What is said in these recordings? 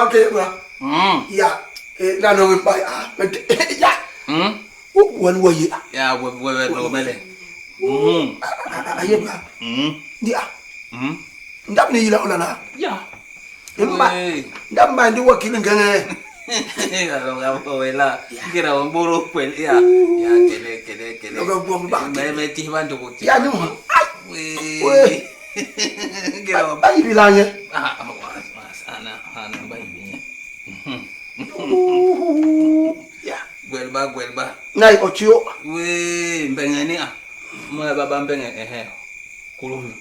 Ma ke ba. Ya. E na no mba ya. Ya. Wan wa ye. Ya we we we bele. Aye ba. Ndi a. Ndab ni yila olala. Ya. Mba. Ndab mba ndi wakili ngenge. Aloga wela. Kira wamburu kwel ya. Ya kele kele kele. Loga bom ba. Me me ti bandu ko. Ya ni mo. Ai. We. Kira Ba yibila nye. Ah, was ana ana ba yibinya. Ya. Gwelba gwelba. Nai otio. We mbengeni ah. Mo baba mbenge ehe. Kulumi.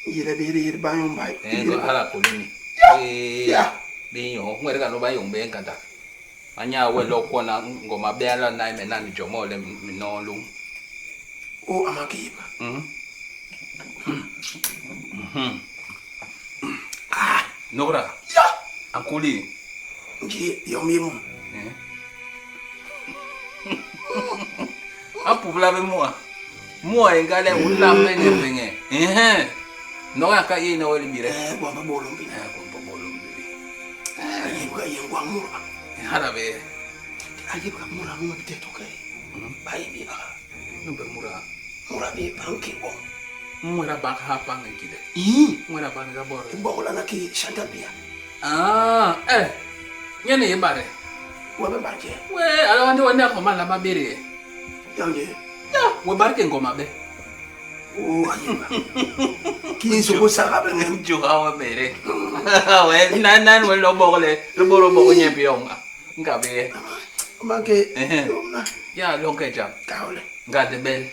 Yire bere yire ba yon ba. Eh ko hala kulumi. We. Ya. Binyo, ngwere ka no ba yong be nkata. Anya we lo kona ngoma be ala na me na ni jomo le mi no lu. O amakiba. Ah, Nora. Ya. Ankuli. Nji yomimu. Eh. Apubla be moi. Moi engale ula menge menge. Eh. Nora ka ye no le bire. Eh bomba bolombi. Eh ko bolo bire. Ayibuka yengwa mura. Hala be. Ayibuka mura mu biteto kai. Ba yibi ba. No be mura. Mura bi banki bo. Mwera ba ha pa ngide. Ii. Mwera ba nga boro. Mbogola na ki Chantal Bia. Ah, eh. Nyene ye bare. Wa be barke. We ala wande wande ko mala mabere. Yange. Ya, we barke ngoma be. O ayiba. Ki so ko sara be ngem. Jo ha we bere. We nan nan we lo bogole, lo boro bogo nyempi yonga. Ngabe. Make. Eh. Yomna. Ya lonke jam. Kaole. Ngade bel.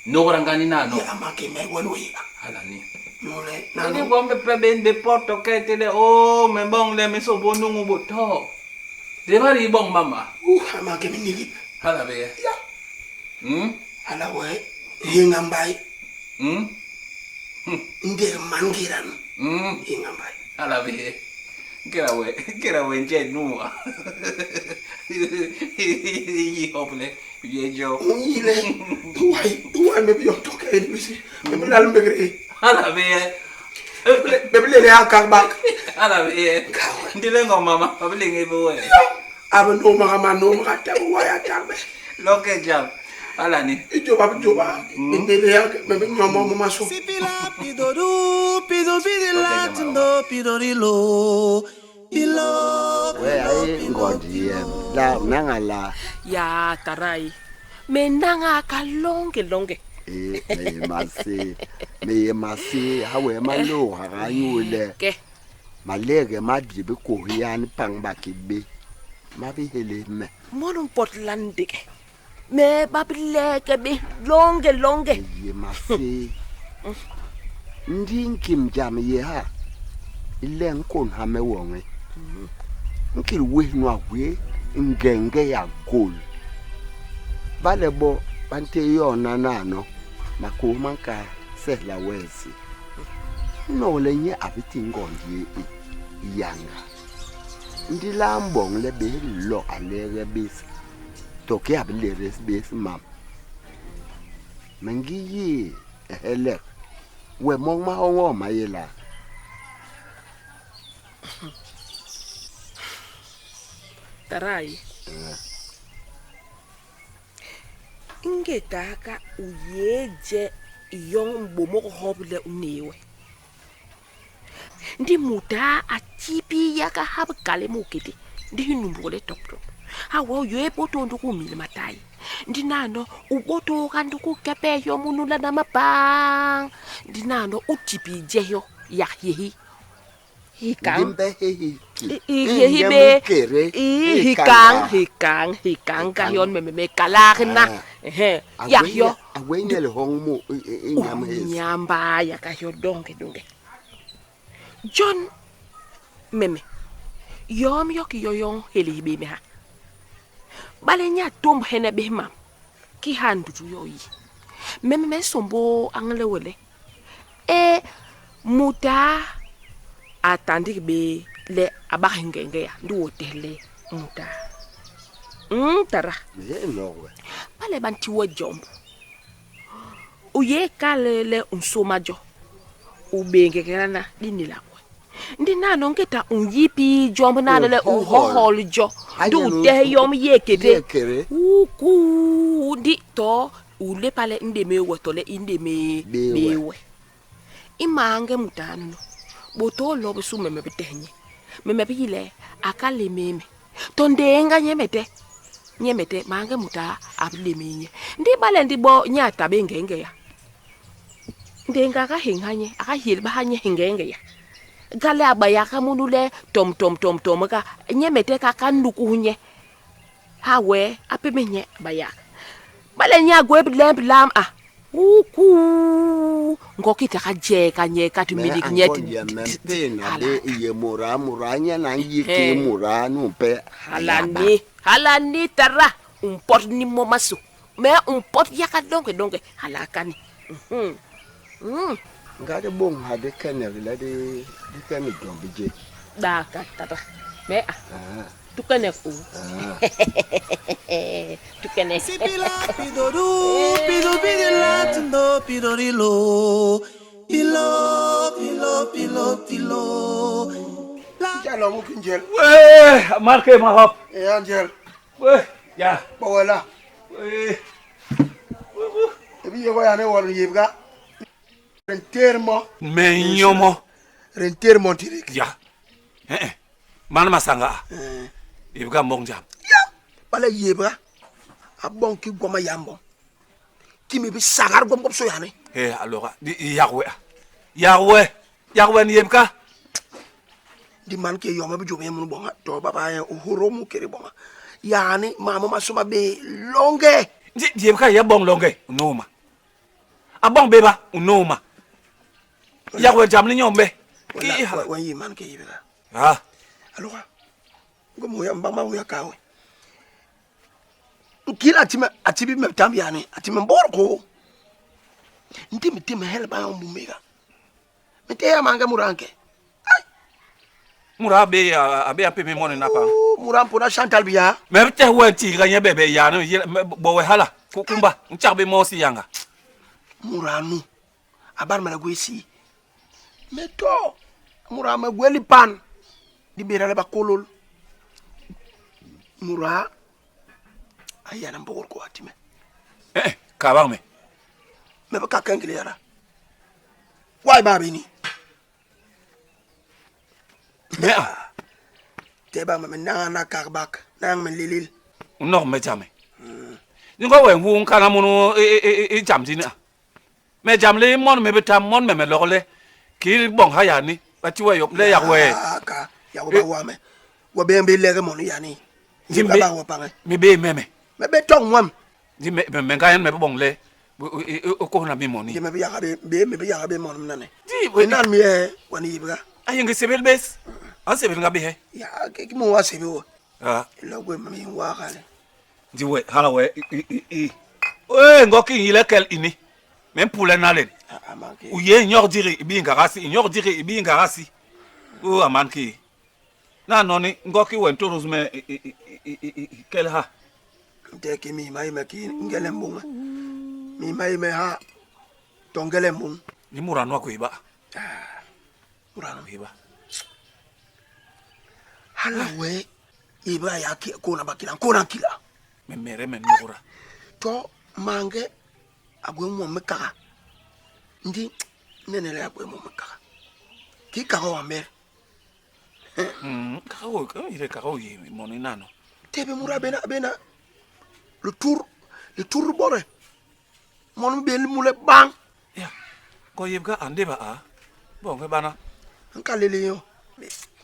Nora ngani nano. Ya amake me wano ya. Hala ni. Nole na Ni no. bombe pe ben de porto kete le o me bong le me so bonungu boto. De bari bong mama. Amake mi nilip. Hala be. Ya. Hala we hinga mbai. Nder mangiran. Hinga mbai. Hala be. Kera we, kera we nje nuwa. Yi hople, ye jo. Uyile. Wai, wai me bi toke ni bisi. Me bi lal mbegre. Hala be. Me bi lele akak bak. Hala be. Ndile ngoma mama, pabilinge be we. Aba no ma ma no ma ta wa ya ta be. Loke jam. Hala ni. Ijoba joba. Ndele ya me bi nyomo mo maso. Sipila pidoru pido pidilatindo pidorilo pilo We ayi ngondi yem la nangala ya tarai me nanga ka longe longe e me masi me masi hawe maloha ganyule ke maleke madibe kohiyani pang bakibe mabihele me mono Portland ke me babileke be longe longe ye masi ndi nkim jam ye ha ile nkon ha me wonge nkiri we nwa we ngenge ya gol bale bo bante yona nano makuma ka sehla wesi no lenye abiti ngondi ye yanga ndi lambong le be lo alere bese toke abilere bese mam mengiyi ehelek we mong ma hongo ma yela tarai ngeta ka u ye je yong bomo go hobule unewe ndi muta a tipi ya ka ha bukale mukete ndi hinumbukole top top awa uyo eboto ndikumile matayi ndinano ubotoka ndikukepeyo munula na mabang ndinano utipijeyo yahihi hikang ndimbe hehi Ihi be hikang hikang hikang ka yon me me kalagna ehe ya yo agwenyele hong mo inyama hesi nyamba ya ka yo donke donke John meme yom yo ki yo yon heli be me ha bale nya tomb hene be mam ki handu tu yo yi meme me sombo angle wele e muta atandi be le abahengenge ya ndi wotele muta tara ye nowe bale bantiwa jombo uye kalele unsomajo ubengekelana dini lakwe Ndi nano ngéda u nyip i jomb nano le u hohol jo, ndi u tehe yom yé kété, u kuu, ndi to u léba le ndémé we tole i ndémé bé we. I mañge muda nunu, bôt o lo bisu me me bi tehe nye, me me bi yi le a ka léméé me. To ndééñga nyemede, nyemede mañge muda a bi léméé nye. Ndi ibale ndi bo nye a ta bé ngeñgeya, ndééñga a ga héñha nye, a ga hielbaha nye ngeñgeya. Ga le a ba yak munu le tom tom tom tom ga, nyemede ka ka nukus nye. Ha wee a pémés nye ba yak. Bale nye a gwé bilem bilam a ukuu ngok i ta je ka nye ka ti milik nye ti hala ye mura mura nye na yi ke mura nu pe hala ni hala ni tara un pot ni momaso mais un pot yaka donke donke hala kani Nga de bong ha de kene le de de kene jombi je. Da ka tata. Mais ah. Tukene ku. Tukene. Sipila pidoru pido pidila tindo pidorilo pilo pilo pilo tilo. Jalo mu kinjel. We, marke ma hop. E angel. We, ya. Bawala. We. Ebi yego ya ne wor yebga. Rentermo. Me nyomo. Rentermo tirik. Ya. Eh eh. Man masanga. Eh. Yebga mbong jam. Ya. Bala yebga. A bon ki goma yambo. Ki mi bi sagar gom gom so yani. Eh alors Yahweh. Yahweh. Yahweh ni yebga. Di man ke yoma bi jobe mun bonga to baba ya uhuru mu kere bonga. Yani mama masuma be longe. Di yebga ya bong longe. Noma. A bong beba unoma. Yahweh jam ni nyombe. Ki wa yi man ke yebga. Ah. Alors ngomo ya mbama ya kawe. Nkila atime atibi me tam yani atime mborko. Ndimi time helba ya mbumega. Mete ya manga muranke. Ai. Mura be abe ape me mone napa. Murampo na Chantal bia. Me te we ti ga nye bebe ya no bo we hala kukumba nchak be mosi yanga. Muranu abar mala gwesi. Me to mura me gweli pan. Di bera le bakolol. Mura ayana mbogor ko atime. Eh ka ba me. Me ba ka kankile yara. Why babi ni? Me a. Te ba me na na karbak na me lilil. No me jame. Ni ko we hu kana munu e e jam ti na. Me jam le mon me betam mon me me logole. Ki bon ha ya ni. Ba ti we yo le ya we. Ka ya go ba wa me. Wa be be lege mon ya ni. Ni me ba wa pa me be me me. Me be tong wam. Ni me me ka me bon le. O ko na mi moni. Ni me be ya be me be ya be mon na ne. Di we nan mi e wa ni ibra. Ayi ngi sebel bes. An sebel nga be he. Ya ke ki mo wa sebe wo. Ah. Lo gwe mi wa gale. Di we hala we i. We ngoki ile kel ini. Même pour les nalen. Ou ye nyor dire ibi ngarasi, nyor dire ibi ngarasi. O amanki. Na noni ngoki we ntoruz me kel ha. Nte ki mi mai me ki ngele mbung. Mi mai me ha tongele mbung. Ni murano ko iba. Ah. Murano iba. Hala we iba ya ki ko na bakila ko na kila. Me mere me nura. To mange agwe mo me kaka. Ndi nene le agwe mo me kaka. Ki kaka wa mer. Kaka wo ile kaka wo ye moni nano. Tebe mura bena bena. Le tour bore. Mon be mule bang. Ya. Ko yebga ande ba a. Bon ke bana. Nkalele yo.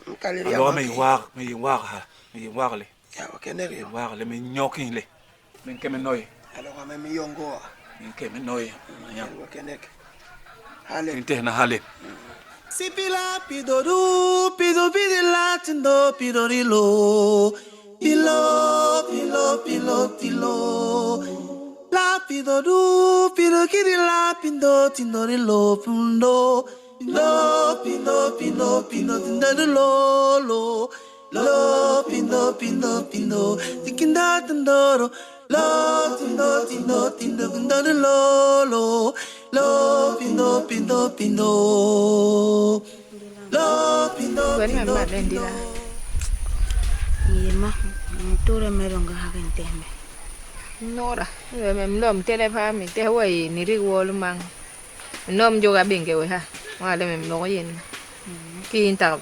Nkalele ya. Alors me war ha. Me war le. Ya wa kenere yo. War le me nyokin le. Men ke me noy. Alors me mi yongo. Men ke me noy. Ya wa kenek. Hale. Inte na hale. Sipila pidoru pido pidila tindo pidorilo. Pilo pilo pilo tilo. La pidoru pido kirila pindo tindorilo pundo. Pindo pindo pindo pindo tindorilo lo. Lo pindo pindo pindo tikinda tindoro. Lo tindo tindo tindo tindorilo lo. Lo pindo pindo pindo. Lo Wen me mba le ndila. Yema, mutore me ronga ha nteme. Nora, we me mlom tele pa mi te we ni ri wol mang. Nom joga benge we ha. Wa le me mlo yen. Ki inta.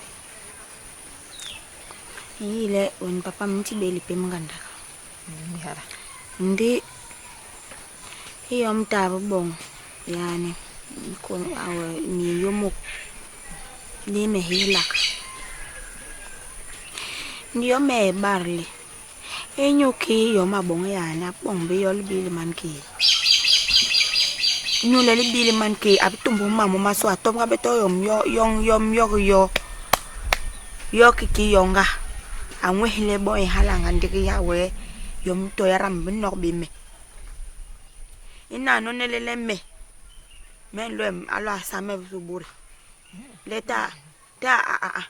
Yile wen papa mti beli pem ngandak. Hala. Ndi iyo mtaba bong yani kon awe ni yomok ni me hilak. Ndi yo me barli. Enyo ki yo mabong yani abong be yol bili man ki. Nyule li bili man ki abitumbu mamu maso atomga beto yom yo yong yom yo yo. Yo kiki yonga. Angwehle boy halanga ndiki yawe yom to yaram binok bime. Ina no nelele me. Me lo alo asame subure. Leta ta a a a.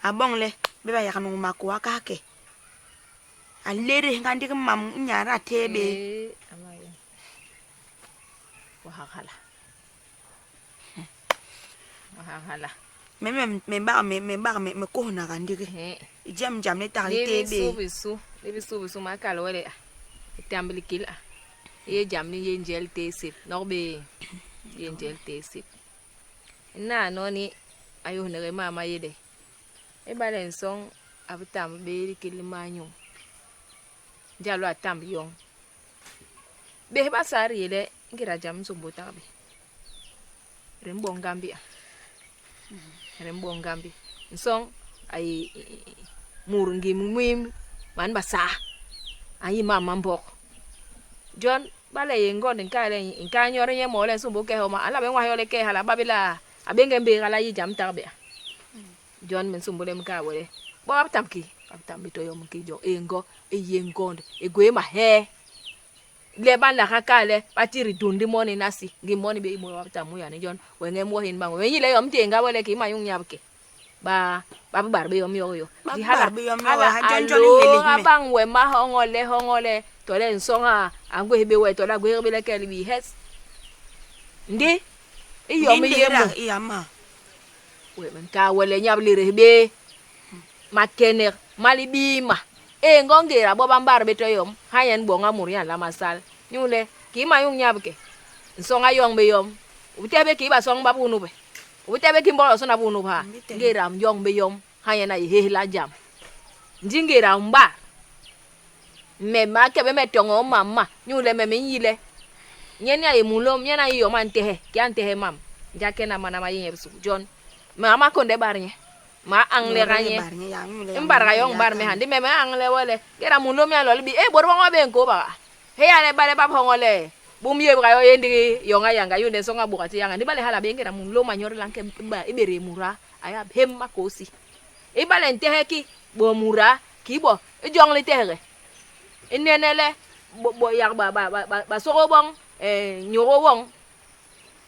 Abong le beba yakanu makwa kake. Alere ngandiki mam nyara tebe. Eh, amaye. Wa hala. Wa hala. Me me me ba me me ba me me ko na ngandiki. Eh. Jam jam le ta Li tebe. bisu bisu, li bisu bisu ma kal wele a. Tambli kil a. Ye jam ni ye njel te sip. Nok be ye njel te sip. Na no ni ayo ne ma ma ye de. E bale nsong abitam be li kil ma nyu. Jalo atam yong. Be ba sar yele ngira jam sumbo ta be. Rembo ngambi a. Rembo ngambi. Nsong ay mur ngi mumim man basa ayi ma mambok John bale ye ngonde nkale nka nyore nye mole sumbo ke homa ala be ngwa yole ke hala babila abenge mbe ala yi jam tarbe John men sumbo lem ka wole bo abtamki abtambi to yom ki jo engo e ye ngonde e gwe ma he le ban la ka le batiri dundi moni nasi ngi moni be imo abtamu ya ni John wenge mo hin bango we yile yom tenga wole ki mayung nyabke ba ba bar be yom yo yo Ba Di bar be yom yo, hala ha jon jon alo, ngeli me. abang we ma hongole hongole tole nsonga angwe be we tole agwe be le keli bi hes ndi iyo mi yemu Iyama. we men ka wele nyab lire be makener mali bima e ngongera bo bambar be toyom hayen bonga murian la masal nyule ki mayung nyab ke nsonga yong be yom ubitebe ki ba song babu nube ubitebe ki mbolo sona bu nuba ngera yong be yom hayen ay hehla jam ndi ngera mba me ma ke be me tongo mama nyule me min yile nyeni ay mulom nyena ay yom antehe ki antehe mam jakena mana ma yen su john ma ma konde barnye ma angle ranye mbar ga yong bar me handi me me angle wole gera mulom ya lol bi e bor wa be ko ba he ya le bare ba phongole bum ye ga yo yendi yonga yanga yunde songa bukati yanga ndi bale hala be ngera mulom anyor lanke ba ibere mura aya hem makosi ibale ntehe ki bo mura ki bo e jong le tehe inenele bo bo yak ba ba ba ba, ba soro bong eh nyoro bong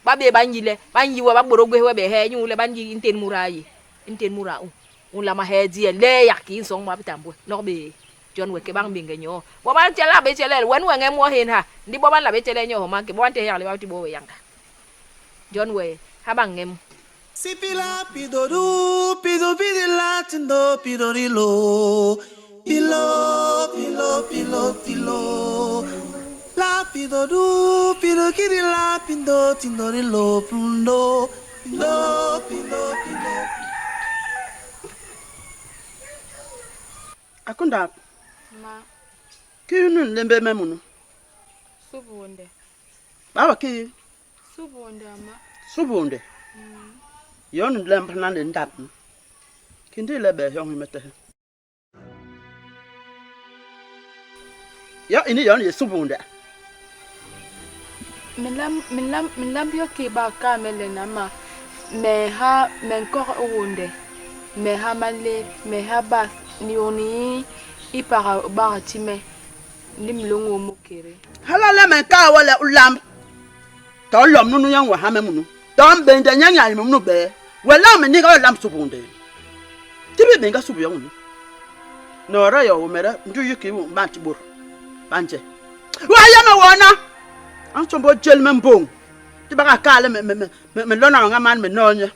ba be ba nyile ba nyiwa ba boro gwe be he nyule ba nyi inten mura yi inten mura u un la ma he di le yak ki song ma bitambo no be John we ke bang binge nyo bo ba tela be tele wen we ngem wo hin ha ndi bo ba la be tele nyo ma ke bo ante yak le ba ti bo we yanga John we ha bang ngem Sipila pidoru pido pidila tindo pidorilo pilo pilo pilo pilo la pidoru pido kirila pindo tindorilo pundo pindo pindo pindo Akunda Ma, ki nun lembe me munu. subunde. Bawa ki Subunde ama. subunde. Yon lembe na le ndap. Kindi le be yon mete. Yo ini yon ye subunde. Min lam min lam min lam yo ke ba ka me le na ma. Me ha men ko wunde. Me ha male me ha ba ni oni i para ba ti me. Ni mlongo mo kere. Hala le men ka wala ulam. To lom nunu yan wa ha me munu. To mbe nde nya nya munu be. Wala me ni ga lam subunde. Tibi be nga subu yon. No ra yo mere ndu yiki ba ti bor. Banje. Wa ya me wona. An chombo jel me mbong. Ti ba ka le me me me me lona nga man me nonye.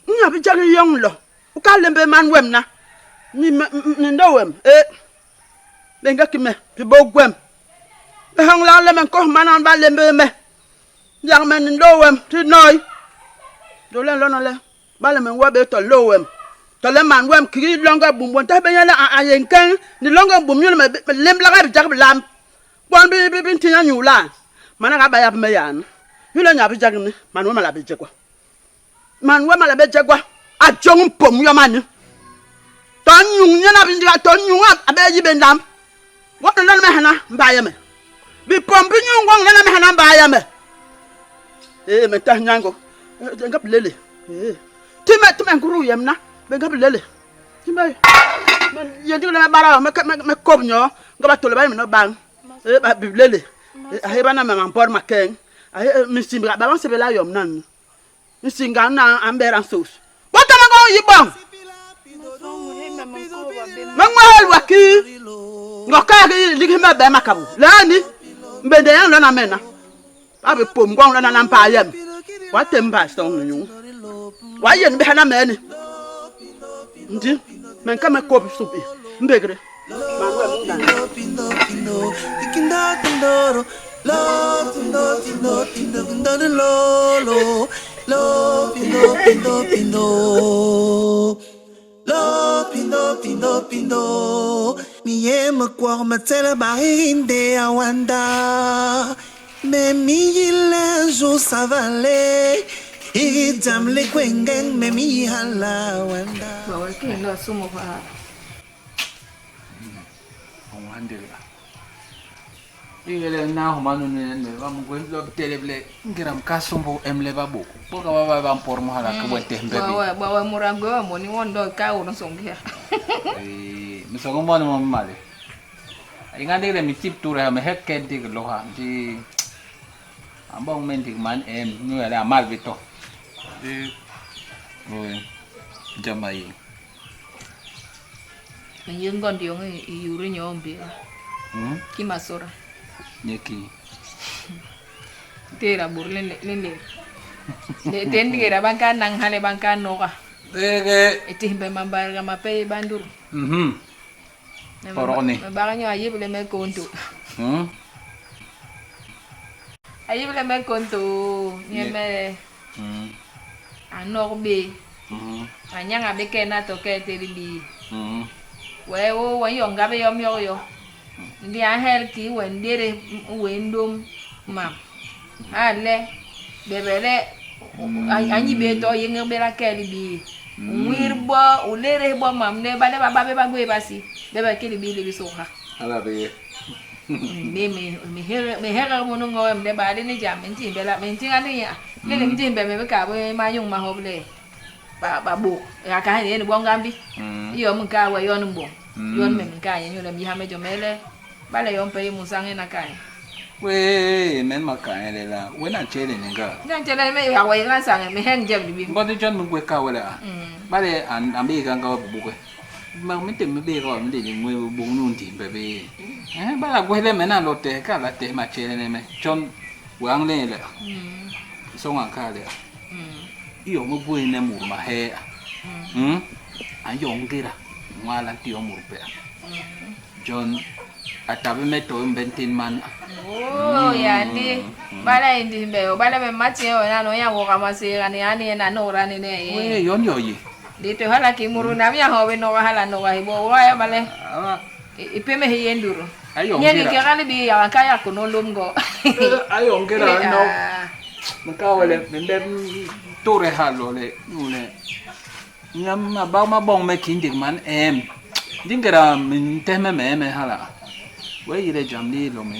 Nya bi jag yoñ lo. U ka lembe man wem na. Ni ni ndo wem. E. Benga ki me bi bo gwem. Be hong la le men ko man ba lembe me. Yang men ni ndo wem ti noy. Do le lo no le. Ba le men wa be to lo wem. To le man wem ki longa bum bon ta be nya la a yen kan ni longa bum nyul me lem la ga bi jag bi lam. Bon bi bi bi ntinya nyula. Mana ga ba ya me yan. Yule nya bi jag ni man wem la bi jegwa. Man wem la be jegwa. A jong pom yo man. To nyung nya na bi ndiga to nyung a be yi be ndam. Wa no me hana mba ya me. Bi pom bi nyung wong na me hana mba ya me. Eh me ta nyango. Ngap lele. Eh. Ti me ti me nguru yem na. Be ngap lele. Ti me me yendi le me bara me me me kob nyo. Ngaba tole ba me no bang. Eh ba bi lele. A he ba na me man por ma keng. A he mi simba ba ban se be la yom nan. Nsinga na ambera sos. Bota ma go yibong. Me ngwel waki. Ngoka ki ligi me be makabu. Lani mbende yan lo na mena. Ba be pom ngong lo na na mpa yem. Wa temba song nyu. Wa yen be hana meni. Ndi men ka me ko subi. Mbegre. Ma ngwe mu na. Bawa ke ndo sumo pa. Ingele na homa nu ne ne ba mu gwen lo teleble ngiram ka sombo emle ba bo. Boka ba ba ba mpor mo hala ko te mbe bi. Bawa bawa murango wa moni wondo ka wono songia. Eh, mi so ngombo mo male. Inga de mi tip ture me hekke dig lo ha di ambong men dig man em nu ya mal bito. Di oi jamai. Me yengon dio ngi yuri nyombi. Ki masora. Nyeki. Tera bur lele lele. Le tendigera banka nang hale banka noga. Dege. Etihbe mambarga mape bandur. Porone. Me baganyo ayible me konto. Ayible me konto. Nyeme. Anok be. Anyanga be kena to ke teri bi. We wo we yo ngabe yo myo yo. Ndi ahel ki we ndere we ndom mam. Ale bebele anyi be to yenge be la keli bi. Nwir bo ulere bo mam ne ba le ba ba be ba gwe basi. Bebe keli bi le bi soha. Ala be. Me me me here me here mo no ngom le ba le ni jam nti be la me nti ngani ya. Le le nti be me be ka bo ma yung ma hoble. Ba ba bo ya ka ni bo ngambi. Iyo mun ka wa yon mbo. Yon me mun ka yen yo le mi ha me jo mele. Ba le yon pe mu sange na ka. We men ma ka ele la. We na chele ne nga. Ngan chele me ya wa ngan sange me heng jem bi. Ngo de jon mu gwe ka wala. Ba le an an be ka nga bu gwe. Ma mi te mi be ko mi de ngwe bu nu ndi be be. Eh ba la gwe le me na lo te ka la te ma chele ne me. Jon wang le le. So nga ka le. Iyo mo gwe ne mu ma he. An yo ngira. Ngwala ti yo mu pe. Jon atabe me to mbentin man. Oh ya ndi. Bala ndi mbe bala me mati o na no ya wo ka mase ani ani na no ra ni ne. We yon yo yi. Di to hala ki muru na mi ho we no hala no wa bo wa ya bale. Ipe me hi enduro. Ayo ngira. Nyeni ke gali bi ya ka ya kuno lomgo. Ayo ngira no. Mka wale mbe tore halo le nule. Nyam ma ba ma bong me kindik man em. Dingira min teme me me hala. We yire jam ni lo me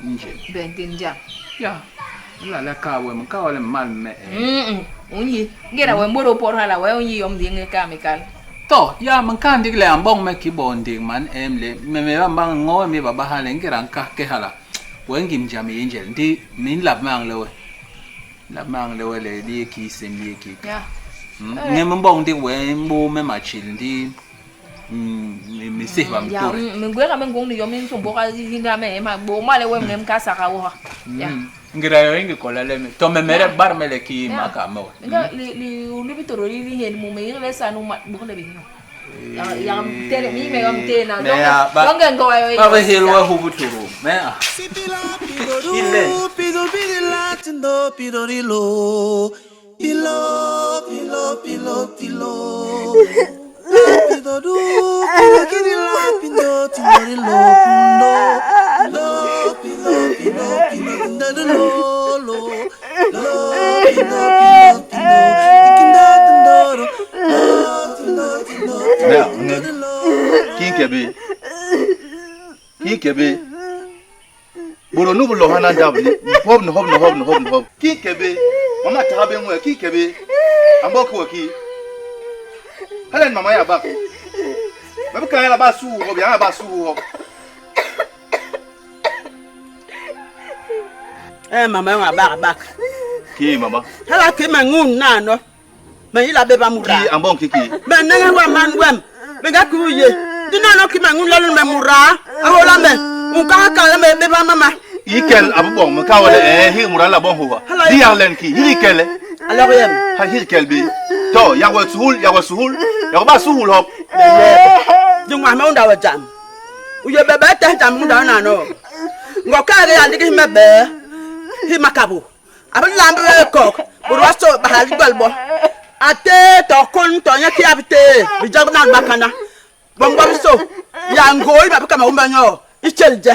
nje. Bentin jam. Ya. La la ka we mka wale mal me. Unyi ngira we mboro por hala we unyi yom dinge ka me kal. To ya man kan dig le ambong me ki bon dig man em le me me ba bang ngo me ba ba hala ngira nka ke hala. We ngim jam yinjel ndi min lab mang le we. Lab mang le we le li ki sem li ki. Ya. Nge mbong dig we mbo me ma chil ndi mi se ba mtore. Mi ngwe ka me ngong ni yom ni sombo ka hinda me ma bo ma le we ngem ka saka wo. Ya. Ngéda yo i ngi kola le me, to me me re bar me le kii ma ka me we. Nga li li li bitoro li li hen mu me yig le sanu ma buk le bi. Yak tere mi me gam te na. Me ya ba. Donge ngo wa yo. Ba be hel wa hu butoro. Me a. Pido pido pido latindo pido rilo pilo pilo pilo pilo pido du pido kiri la pido tindo rilo pindo lo pilo pilo pilo tindo lo lo lo pindo pindo pindo ikinda tindo ro lo tindo tindo Me a nge. Ki nke be. Ki nke be. Boro nu bu lo hana ndab ni hob ni hob ni hob ni hob ni hob. Ki nke be. Mama taga be ngwe ki nke be. Ambo ki ki. Helen mama ya bak. Ma bu kan ya ba su hob ya ba su hob. Eh mama yang abak abak. Ki mama. Hala ki ma ngun na no. Me yila be ba mura. Ki ambo ki ki. Me nenge wa man wem. Me ga ku ye. Di na no ki ma ngun lolu me mura. Ahola me. Un ka ka le me be ba mama. Ikel abu bon me ka wala eh hi mura la bon huwa. Di ya len ki hi kel. Alors yem. Ha hi kel bi. To ya wa suhul ya wa suhul. Ya ba suhul hop. Di ngwa me unda wa jam. Uye be be te jam unda na no. Ngo ka re ya ligi me be. Hi makabo. Abu lambe kok. Buru waso bahali gwalbo. Ate to kun to nya ki abite. Bi jag na bakana. Bongo so. Ya ngoi ba kama umba nyo. Ichel je.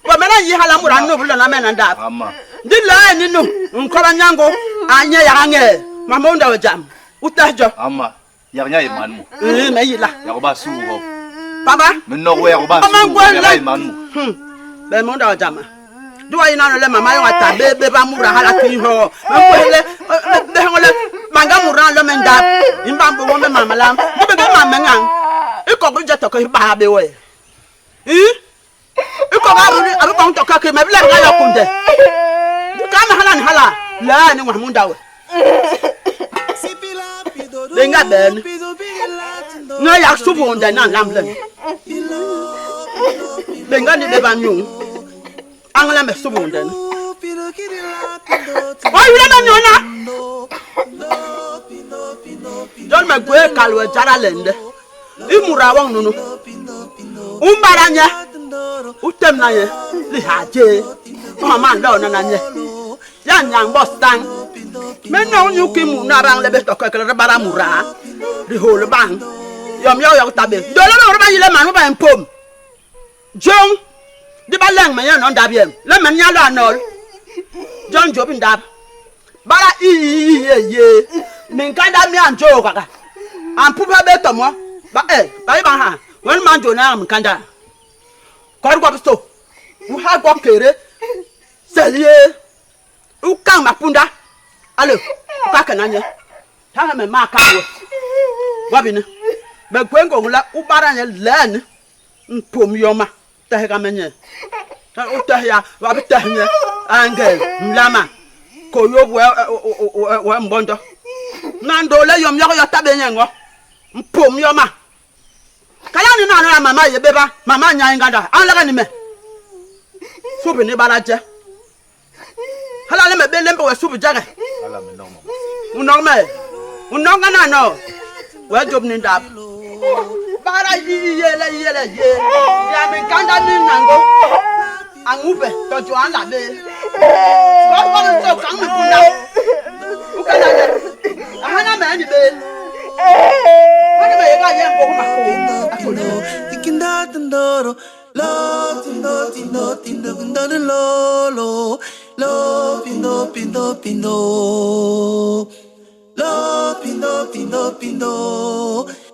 Bo mena yi hala mura no bulo na mena ndap. Ama. Ndi la ni no. Nkoba nyango anye ya nge. Mama unda wa jam. Utajo. Ama. Ya nya iman mu. Eh me yi la. Ya ba su hop. Papa. Me no we ya ba su. Mama ngwe Ya le. iman mu. Be mo unda wa jam. Duwa ina no le mama yo ata be be ba mura hala ki ho. Me ko le be ho le manga mura lo me ndap. Imba mbo me mama la. Mo be mama ngang. Iko ko je to ko ba be we. Eh? Iko ga ru abu ko to ka ke me bi le ga yo kunde. Ka ma hala ni hala. La ni wa mu ndawe. Le nga ben. Nga yak subu nde na lamble. Le nga ni be ba nyung. Angla me subu nde. O yule na nyona. John me gwe kalwe jara lende. Imura wong nunu. Umbara nye. Utem na nye. Li haje. Mama ndo na na nye. Ya nyang bo stang. Me no nyu ki mu na rang le be to ke bara mura. Di hol bang. Yom yo yo tabe. Do lo no ba yile manu ba mpom. Jong. Di ba leng me yon ndab yem. Le men nya lo anol. John Job ndab. Bara i i ye ye. Min kanda mi anjo kaka. An pupa be to mo. Ba eh ba ba ha. Wen man jo na min kanda. Kor go so. U ha go kere. Selie. U kan ma punda. Alo. Ka kana nye. Ta me ma ka wo. Wabi ni. Be gwengo la u bara nye len. Mpom yoma. Ta ga menye. Ta u ta ya wa bi ta nye. Ange mlama. Ko yo we we mbondo. Nando le yom yoko yo tabe nye ngo. Mpom yoma. Kala ni na na mama ye beba. Mama nya nganda. An la ni me. Subi ni bara je. Hala le me be lembe we subi jage. Hala me no mama. Unong me. Unong na no. We job ni ndap. Bara yi ye le ye le ye. Ya me kanda ni nango. Angube to jo an la be. Ko ko so kan mi kunda. U kana le. Ahana me ni be. Hana me ye ga ye mbo ma ko. Tikinda tindoro, lo tindo tindo tindo tindo lo lo lo pindo pindo pindo lo pindo pindo pindo.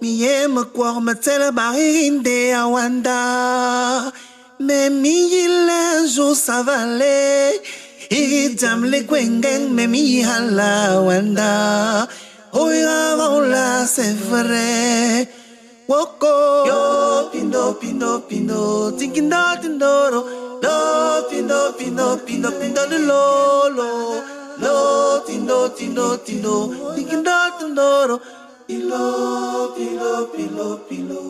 Mi yema kwa matela barinde awanda. Mais mi yile jo savale. Igitam le kwengeng me mi hala wanda. Oiga la c'est vrai. Woko yo pindo pindo pindo tinkindo tindoro lo pindo pindo pindo pindo lo lo lo tindo tindo tindo tinkindo tindoro pilo pilo pilo pilo.